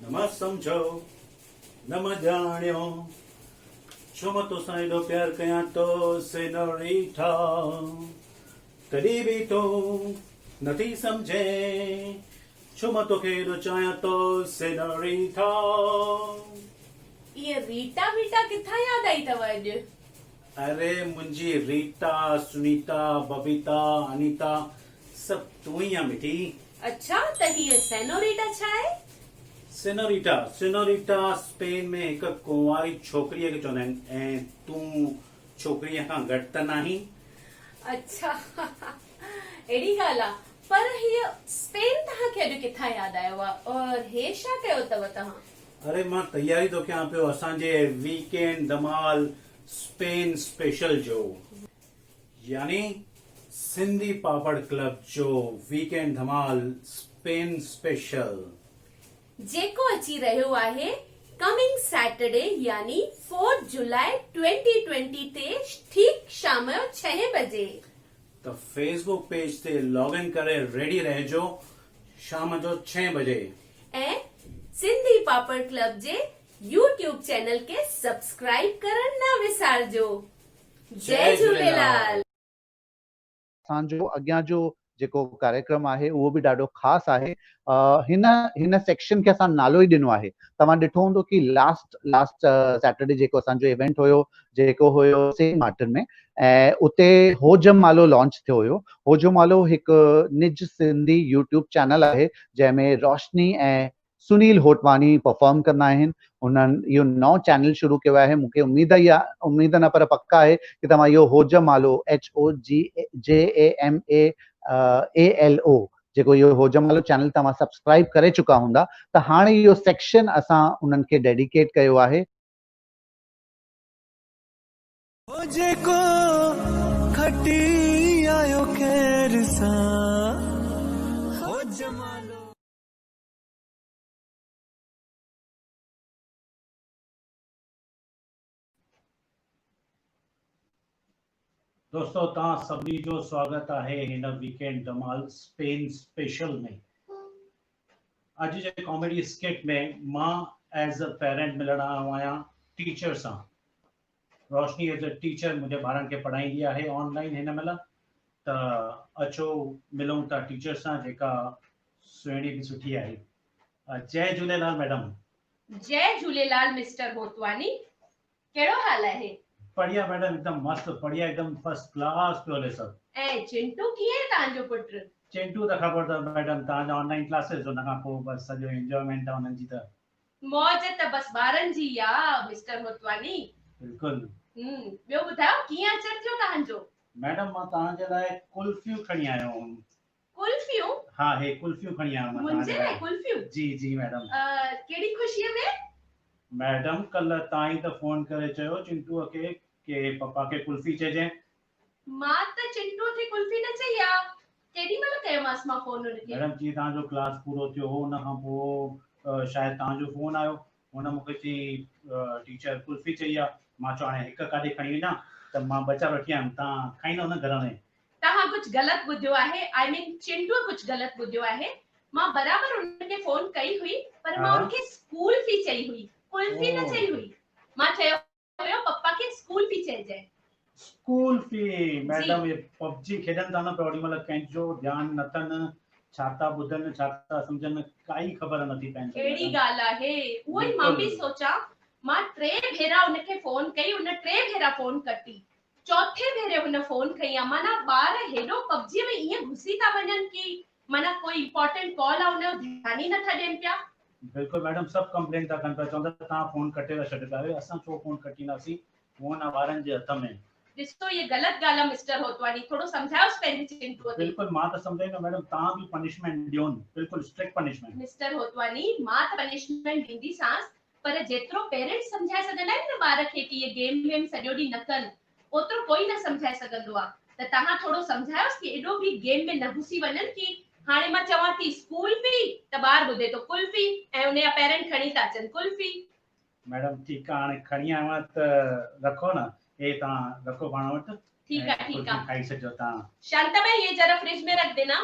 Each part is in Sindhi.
نه مان سمجهيو نه مان ڄاڻيو ڇو مان توسان ايڏو پيار ڪيان ٿو سينوريٽا تڏهن به تون نٿي سمجهين ڇو مان توکي ايڏو چاهيان ٿو سينوريٽا. اها ريٽا ويٽا ڪٿان ياد آئي اٿو اڄ؟ اري منهنجي ريٽا، سنيتا، ببيتا، انيتا سڀ تون ئي آن مٺي. اڇا ته هيء سينوريٽا ڇا آهي؟ سينوريٽا، سينوريٽا اسپين ۾ هڪ ڪنواري ڇوڪريء کي چوندا آهن ۽ تون ڇوڪريء کان گهٽ ته ناهين. اڇا اهڙي ڳالهه آ. پر هيء اسپين توهان کي اڄ ڪٿان ياد آيو آ اور هي ڇا ڪيو اٿو توهان؟ اري مان تياري ٿو ڪيان پيو اسان جي ويڪ اينڊ ڌمال اسپين اسپيشل جو. يعني سنڌي پاپڙ ڪلب جو ويڪ اينڊ ڌمال اسپين اسپيشل. جيڪو اچي رهيو آهي ڪمنگ سيٽرڊي يعني فورٿ جولاء ٽوئنٽي ٽوئنٽي تي ٺيڪ شام جو ڇهين بجي. ته فيس بڪ پيج تي لاگ ان ڪري ريڊي رهجو شام جو ڇهين بجي. ۽ سنڌي پاپڙ ڪلب جي يوٽيوب چينل کي سبسڪرائيب ڪرڻ نه وسارجو. جئي جهوليلال. اسان جو اڳيان جو جيڪو ڪاريڪرم آهي اهو به ڏاڍو خاص آهي هن هن سيڪشن کي اسان نالو ئي ڏنو آهي توهان ڏٺو هوندو ڪي لاسٽ لاسٽ سيٽرڊي جيڪو اسان جو ايونٽ هيو جيڪو هيو سينٽ مارٽن ۾ ۽ اتي هوجمالو لانچ ٿيو هيو هوجمالو هڪ نج سنڌي يوٽيوب چينل آهي جنهن ۾ روشني ۽ سنيل هوٽواڻي پرفارم ڪندا آهن انهن اهو نئون چينل شروع ڪيو آهي مون کي اميد ئي اميد نه پر پڪ آهي ڪي توهان اهو Ho Jamalo H O G J A M A A L O جيڪو اهو هوجمالو چينل توهان سبسڪرائب ڪري چڪا هوندا ته هاڻي اهو سيڪشن اسان انهن کي ڊيڊيڪيٽ ڪيو آهي. هو جيڪو کٽي آيو خير سان هو جمالو. دوستو توهان سڀني جو سواگت آهي هن ويڪ اينڊ ڌمال اسپين اسپيشل ۾. اڄ جي ڪاميڊي اسڪٽ ۾ مان ايز ا پيرنٽ ملڻ آيو آهيان ٽيچر سان. روشني ايز ا ٽيچر منهنجي ٻارن کي پڙهائيندي آهي آن لائين هن مهل ته اچو ملون ٿا ٽيچر سان جيڪا سهڻي به سٺي آهي. جئي جهوليلال ميڊم. جئي جهوليلال مسٽر هوتواني ڪهڙو حال آهي. بڙيا ميڊم هڪدم مست بڙيا هڪدم فرسٽ ڪلاس پيو هلي سڀ. ۽ چنٽو ڪيئن آهي توهان جو پٽ. چنٽو ته خبر اٿو ميڊم توهان جا آن لائين ڪلاسز ان کان پوء بس سڄو انجوائمينٽ آهي انهن جي ته. موج ته بس ٻارن جي آ مسٽر هوتواني. بلڪل. ٻيو ٻڌايو ڪيئن اچڻ ٿيو توهان جو. ميڊم مان توهان جي لاء قلفيون کڻي آيو هوم. قلفيون؟ ها هي قلفيون کڻي آيو مان منهنجي لاء قلفيون؟ جي جي ميڊم. ڪهڙي خوشيء ۾؟ ميڊم ڪلهه تان ئي ته فون ڪري چيو چنٽوء کي ڪي پپا کي قلفي چئجين. مان ته چنٽوء کي قلفي نه چئي آ. ڪيڏي مهل ڪيومانس مان فون هن کي. ميڊم جيئن توهان جو ڪلاس پورو ٿيو هو ان کان پوء شايد توهان جو فون آيو هن مون کي چيائين ٽيچر قلفي چئي آ. مان چيو هاڻي هڪ ڪاڏي کڻي وڃان ته مان ٻه چار وٺي آيم توهان کائيندؤ نه گهر ۾. توهان ڪجهه غلط ٻڌيو آهي آئي مين چنٽوء ڪجهه غلط ٻڌيو آهي مان برابر ان کي فون ڪئي هئي پر مان ان کي اسڪول في چئي هئي قلفي نه چئي هئي مان چيو هيو پپا کي اسڪول في چئجانء. اسڪول في ميڊم هي پب جي کيڏن ٿا نه پيا اوڏي مهل ڪنهن جو ڌيان نه اٿن ڇا ٿا ٻڌن ڇا ٿا سمجهن ڪائي خبر نه ٿي پئين. ڪهڙي ڳالهه آهي اهو ئي مان به سوچان مان ٽي ڀيرا ان کي فون ڪئي ان ٽي ڀيرا فون ڪٽي چوٿين ڀيري هن فون کنئي آ معنيٰ ٻار هيڏو پب جي ۾ ائين گهسي ٿا وڃن ڪي معنيٰ ڪوئي امپارٽنٽ ڪال آ ان جو ڌيان ئي نٿا ڏين پيا. بلڪل ميڊم سڀ ڪمپلين ٿا ڪن پيا چون ٿا توهان فون ڪٽي ٿا ڇڏيو پيا اري اسان ڇو فون ڪٽينداسين فون آ ٻارن جي هٿ ۾. ڏسو هي غلط ڳالهه آ مسٽر هوتواني ٿورو سمجهايوس پنهنجي چنٽوء کي. بلڪل مان ته سمجهائيندم ميڊم توهان به پنشمينٽ ڏيون بلڪل اسٽرڪٽ پنشمينٽ. مسٽر هوتواني مان ته پنشمينٽ ڏينديسانس پر جيترو پيرنٽس سمجهائي سگهندا آهن نه ٻار کي ڪي اهي گيم ويم سڄو ڏينهن نه ڪن اوترو ڪوئي نه سمجهائي سگهندو آ ته توهان ٿورو سمجهايوس ڪي ايڏو به گيم ۾ نه گهسي وڃن ڪي هاڻي مان چوان ٿي اسڪول في ته ٻار ٻڌي ٿو قلفي ۽ ان جا پيرنٽ کڻي ٿا اچن قلفي. ميڊم ٺيڪ آ هاڻي کڻي آيو آهيان ته رکو نه هي توهان رکو پاڻ وٽ ٺيڪ آ ٺيڪ آ کائي ڇڏجو توهان. شانتا ڀائي هي ذرا فرج ۾ رک دينا.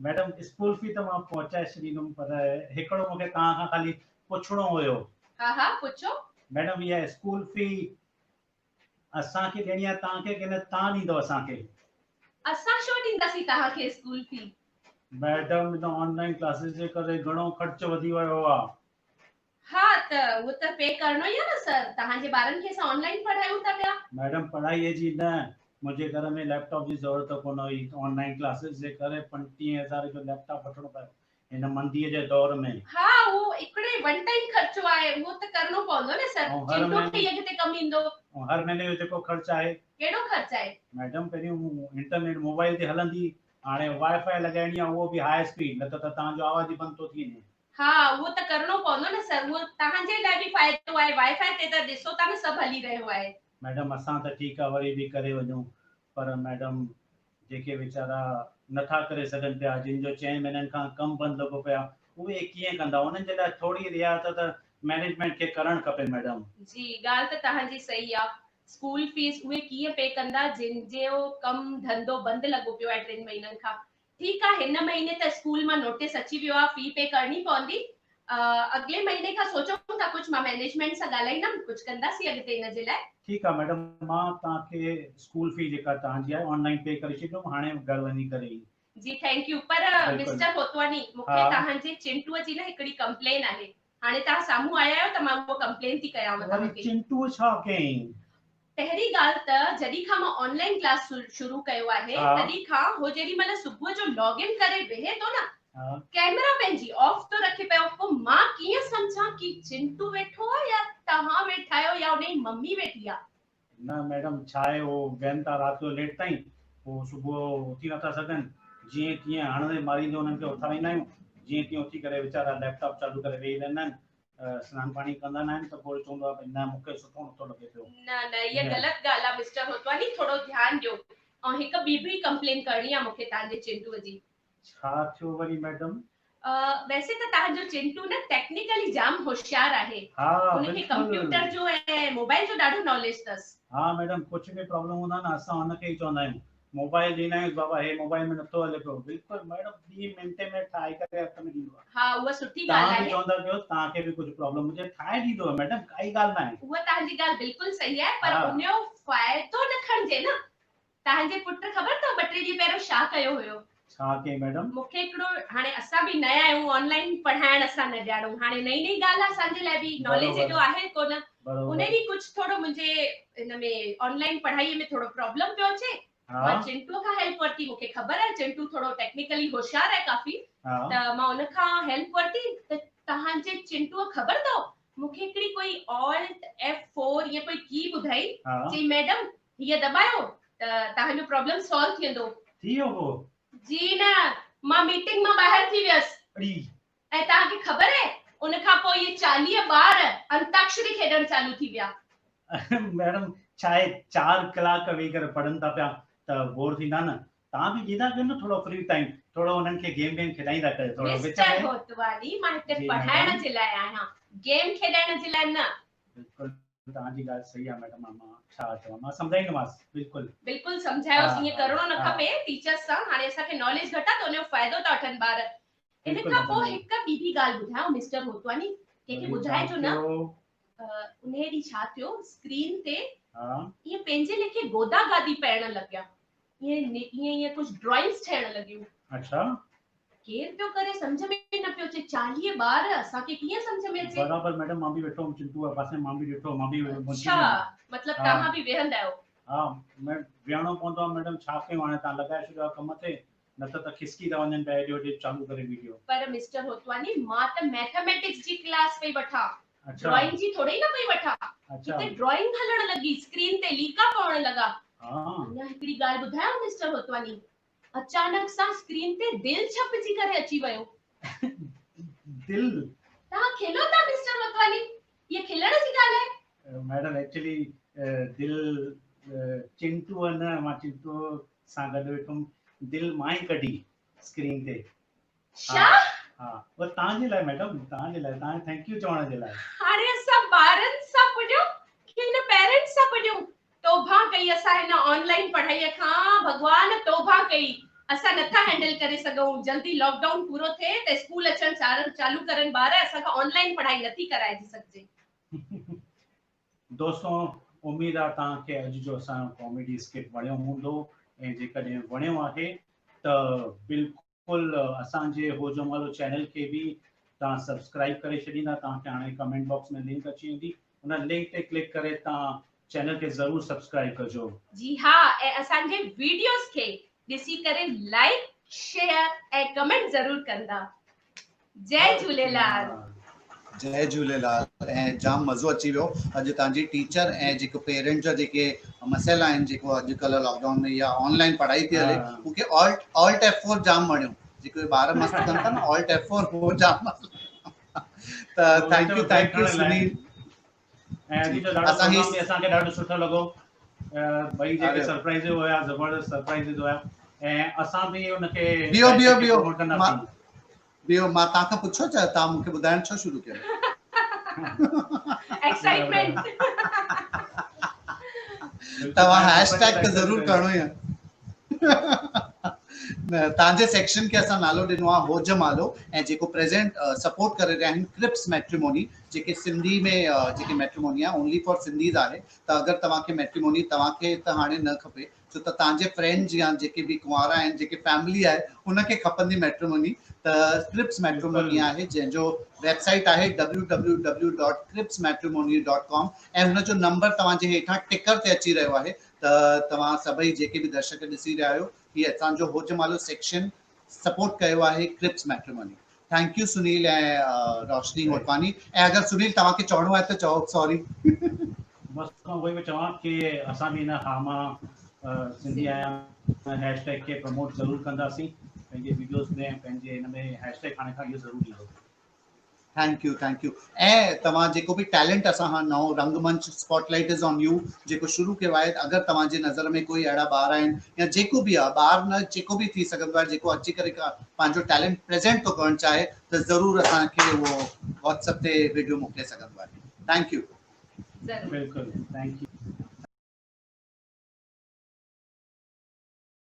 ميڊم اسڪول في ته مان پهچائي ڇڏيندم پر هڪڙو مون کي توهان کان خالي پڇڻو هيو. ها ها پڇو. ميڊم اها اسڪول في اسان کي ڏيڻي آهي توهان کي ڪي نه توهان ڏيندؤ اسان کي؟ اسان ڇو ڏينداسين توهان کي اسڪول في؟ ميڊم هن آن لائين ڪلاسز جي ڪري گهڻو خرچ وڌي ويو آهي. ها ته اهو ته پي ڪرڻو ئي آهي نه سر، توهان جي ٻارن کي اسان آن لائين پڙهايون ٿا پيا. ميڊم پڙهائي جي نه، منهنجي گهر ۾ ليپ ٽاپ جي ضرورت ڪونه هئي، آن لائين ڪلاسز جي ڪري 35 هزار جو ليپ ٽاپ وٺڻو پيو هن منديء جي دور ۾. ها اهو هڪڙي ون ٽائيم خرچو آهي اهو ته ڪرڻو پوندو نه سر، چنٽو کي ئي اڳتي ڪم ايندو. ۽ هر مهيني جو جيڪو خرچ آهي. ڪهڙو خرچ آهي؟ ميڊم پهريون انٽرنيٽ موبائل تي هلندي هاڻي وائي فائي لڳائڻي آهي اهو به هاء اسپيڊ نه ته ته توهان جو آواز ئي بند ٿو ٿي وڃي. ها اهو ته ڪرڻو پوندو نه سر اهو توهان جي لاء به فائدو آهي وائي فائي تي ته ڏسو ٿا نه سڀ هلي رهيو آهي. ميڊم اسان ته ٺيڪ آهي وري به ڪري وڃون پر ميڊم جيڪي ويچارا نٿا ڪري سگهن پيا جن جو چئن مهينن کان ڪم بند لڳو پيو آهي اهي ڪيئن ڪندا انهن جي لاء ٿوري رعايت ته مئنيجمينٽ کي ڪرڻ کپي ميڊم. جي ڳالهه ته توهان جي صحيح آ اسڪول فيس اهي ڪيئن پي ڪندا جن جو ڪم ڌنڌو بند لڳو پيو آهي ٽن مهينن کان ٺيڪ آ هن مهيني ته اسڪول مان نوٽيس اچي ويو آ في پي ڪرڻي پوندي اڳلي مهيني کان سوچون ٿا ڪجهه مان مئنيجمينٽ سان ڳالهائيندم ڪجهه ڪنداسين اڳتي ان جي لاء. ٺيڪ آ ميڊم مان توهان کي اسڪول في جيڪا توهان جي آهي آن لائين پي ڪري ڇڏيندم هاڻي گهر وڃي ڪري ئي. جي thank you per mister Hotwani مون کي توهان جي چنٽوء جي نه هڪڙي ڪمپلين آهي هاڻي توهان سامهون آيا آهيو ته مان اهو ڪمپلين ٿي ڪيانو توهان کي. وري چنٽوء ڇا ڪيائين؟ پهرين ڳالهه ته جڏهن کان مان آن لائين ڪلاس شروع ڪيو آهي تڏهن کان هو جيڏي مهل صبح جو لاگ ان ڪري ويهي ٿو نه ڪئميرا پنهنجي آف ٿو رکي پيو پوء مان ڪيئن سمجهان ڪي چنٽو ويٺو آهي يا توهان ويٺا آهيو يا ان جي ممي ويٺي آهي. نه ميڊم ڇا آهي هو ويهن ٿا رات جو ليٽ تائين پوء صبح جو اٿي نٿا سگهن جيئن تيئن هڻندي ماريندي انهن کي اٿاريندا آهيون جيئن تيئن اٿي ڪري ويچارا ليپ ٽاپ چالو ڪري ويهي رهندا آهن سنان پاڻي ڪندا ناهن ته پوء چوندو آهي ڀئي نه مون کي سٺو نٿو لڳي پيو. نه نه اها غلط ڳالهه آهي مسٽر هوتواني ٿورو ڌيان ڏيو ۽ هڪ ٻي به ڪمپلين ڪرڻي آهي مون کي توهان جي چنٽوء جي. ڇا ٿيو وري ميڊم؟ ويسي ته توهان جو چنٽو نه ٽيڪنيڪلي جام هوشيار آهي ها ان کي ڪمپيوٽر جو ۽ موبائل جو ڏاڍو ناليج اٿس. ها ميڊم ڪجهه به پرابلم هوندو آهي نه اسان ان کي ئي چوندا آهيون موبائل ڏيندا آهيونس بابا هي موبائل ۾ نٿو هلي پيو بلڪل ميڊم ٻي منٽي ۾ ٺاهي ڪري هٿ ۾ ڏيندو آهي. ها اها سٺي ڳالهه آهي. توهان به چوندا ڪيو توهان کي به ڪجهه پرابلم هجي ٺاهي ڏيندو ميڊم ڪائي ڳالهه ناهي. اها توهان جي ڳالهه بلڪل صحيح آهي پر ان جو فائدو نه کڻجي نه. توهان جي پٽ خبر اٿو ٻه ٽي ڏينهن پهريون ڇا ڪيو هيو؟ ڇا ڪيائين ميڊم؟ مون کي هڪڙو هاڻي اسان به نيا آهيون آن لائين پڙهائڻ اسان نه ڄاڻون هاڻي نئين نئين ڳالهه آهي اسان جي لاء به ناليج ايڏو آهي ڪونه ان ڏينهن ڪجهه ٿورو منهنجي ان ۾ آن لائين پڙهائي ۾ ٿورو پرابلم پيو اچي مان چنٽو کان هيلپ ورتي مون کي خبر آهي چنٽو ٿورو ٽيڪنيڪلي هوشيار آهي ڪافي ته مان ان کان هيلپ ورتي ته توهان جي چنٽوء خبر اٿو مون کي هڪڙي ڪوئي آلٽ ايف فور ائين ڪوئي ڪي ٻڌائي چئي ميڊم هيء دٻايو ته توهان جو پرابلم سالو ٿي ويندو. ٿي ويو پوء؟ جي نه مان ميٽنگ مان ٻاهر ٿي ويس. اڙي. ۽ توهان کي خبر اهي ان کان پوء اهي 40 ٻار انتاڪشري کيڏڻ چالو ٿي ويا. ميڊم ڇا آهي 4 ڪلاڪ ويهي ڪري پڙهن ٿا پيا ته بور ٿيندا نه توهان به ڏيندا ڪيو نه ٿورو فري ٽائيم ٿورو انهن کي گيم ويم کيڏائيندا ڪيو ٿورو وچ ۾. مسٽر هوتواني مان هتي پڙهائڻ جي لاء آهيان گيم کيڏائڻ جي لاء نه. بلڪل توهان جي ڳالهه صحيح آهي ميڊم مان ڇا چوان مان سمجهائيندومانس بلڪل. بلڪل سمجهايوس ائين ڪرڻو نه کپي ٽيچرس سان هاڻي اسان کي ناليج گهٽ آهي ته ان جو فائدو ٿا وٺن ٻار. ان کان پوء هڪ ٻي به ڳالهه ٻڌايانو مسٽر هوتواني ڪنهن کي ٻڌائجو نه انهيء ڏينهن ڇا ٿيو اسڪرين تي ائين پنهنجي ليکي گودا گادي پئڻ لڳيا ائين ائين ائين ڪجهه ڊرائنگس ٺهڻ لڳيون. اڇا. ڪير پيو ڪري سمجهه ۾ نه پيو اچي 40 ٻار اسان کي ڪيئن سمجهه ۾ اچي. برابر ميڊم مان به ويٺو هوم چنٽو واري پاسي مان به ڏٺو مان به اڇا مطلب توهان به ويهندا آهيو. ها ويهڻو پوندو آهي ميڊم ڇا ڪيون هاڻي توهان لڳائي ڇڏيو آهي ڪم تي نه ته ته کسڪي ٿا وڃن پيا هيڏي هوڏي چالو ڪري ويڊيو. پر مسٽر هوتواني مان ته ميٿاميٽڪس جي ڪلاس پئي وٺان ڊرائنگ جي ٿوري نه پئي وٺان. هتي ڊرائنگ هلڻ لڳي اسڪرين تي ليڪا پوڻ لڳا. اڃا هڪڙي ڳالهه ٻڌايانو مسٽر هوتواني اچانڪ سان اسڪرين تي دل ڇپجي ڪري اچي ويو. دل؟ توهان کلو ٿا مسٽر هوتواني هيء کلڻ جي ڳالهه آهي؟ ميڊم ايڪچولي دل چنٽوء نه مان چنٽوء سان گڏ ويٺم دل مان ئي ڪڍي اسڪرين تي. ڇا؟ ها اهو توهان جي لاء ميڊم توهان جي لاء توهان کي thank you چوڻ جي لاء. هاڻي اسان ٻارن سان پڄون ڪي هن پيرنٽس سان پڄون توبه ڪئي اسان هن آن لائين پڙهائي کان ڀڳوان توبه ڪئي اسان نٿا هينڊل ڪري سگهون جلدي لاڪ ڊائون پورو ٿئي ته اسڪول اچڻ چالو ڪرن ٻار اسان کان آن لائن پڙهائي نٿي ڪرائجي سگهجي. دوستو اميد آ توهان کي اڄ جو اسان جو ڪاميڊي اسڪٽ وڻيو هوندو ۽ جيڪڏهن وڻيو آهي ته بلڪل اسان جي هو جمالو چينل کي به توهان سبسڪرائب ڪري ڇڏيندا توهان کي هاڻي ڪمينٽ باڪس ۾ لنڪ اچي ويندي ان لنڪ تي ڪلڪ ڪري توهان چينل کي ضرور سبسڪرائب ڪجو. جي ها ۽ اسان جي ويڊيوز کي ڏسي ڪري لائيڪ شيئر ۽ ڪمينٽ ضرور ڪندا جئي جهوليلال. جئي جهوليلال ۽ جام مزو اچي ويو اڄ توهان جي ٽيچر ۽ جيڪو پيرنٽ جا جيڪي مسئلا آهن جيڪو اڄ ڪلهه لاڪ ڊائون ۾ يا آن لائن پڙهائي ٿي هلي مون کي آلٽ آلٽ ايف فور جام وڻيو جيڪو ٻار مست ڪن ٿا نه آلٽ ايف فور هو جام مست ته thank you thank you Sunil ۽ اڄ جو ڏاڍو پروگرام به اسان کي ڏاڍو سٺو لڳو ٻئي جيڪي سرپرائز هيا زبردست سرپرائز هيا ۽ اسان به ان کي بيو بيو بيو بيو مان توهان کان پڇيو ڇا توهان مون کي ٻڌائڻ ڇو شروع ڪيو ايڪسائٽمينٽ توهان هيش ٽيگ ته ضرور ڪرڻو ئي آهي نه توهان جي سيڪشن کي اسان نالو ڏنو آهي هوج مالو ۽ جيڪو پريزنٽ سپورٽ ڪري رهيا آهن ڪرپس ميٽريموني جيڪي سنڌي ۾ جيڪي ميٽريموني آهي اونلي فار سنڌيز آهي ته اگر توهان کي ميٽريموني توهان کي ته هاڻي نه کپي ڇو ته توهان جي فرينڊز يا جيڪي به ڪنوارا آهن جيڪي فيملي آهي ان کي کپندي ميٽريموني ته ڪرپس ميٽريموني آهي جنهن جو ويب سائيٽ آهي W W W dot Crips matrimony dot com ۽ هن جو نمبر توهان جي هيٺان ٽڪر تي اچي رهيو آهي ته توهان سڀئي جيڪي به درشڪ ڏسي رهيا آهيو هي اسان جو هوجمالو سيڪشن سپورٽ ڪيو آهي Crips matrimony thank you Sunil ۽ Roshni Hotwani ۽ اگر سنيل توهان کي چوڻو آهي ته چئو سوري. بس مان اهو ئي پيو چوان ڪي اسان به هن ها مان سنڌي آهيان هيش ٽيگ کي پروموٽ ضرور ڪنداسين پنهنجي ويڊيوز ۾ پنهنجي هن ۾ هيش ٽيگ هاڻي کان اهو ضرور ايندو. Thank you thank you ۽ توهان جيڪو به ٽيلنٽ اسان کان نئون Rang Manch spotlight is on you جيڪو شروع ڪيو آهي اگر توهان جي نظر ۾ ڪوئي اهڙا ٻار آهن يا جيڪو به آهي ٻار نه جيڪو به ٿي سگهندو آهي جيڪو اچي ڪري پنهنجو ٽيلنٽ پريزنٽ ٿو ڪرڻ چاهي ته ضرور اسان کي اهو واٽس اپ تي ويڊيو موڪلي سگهندو آهي thank you بلڪل thank you.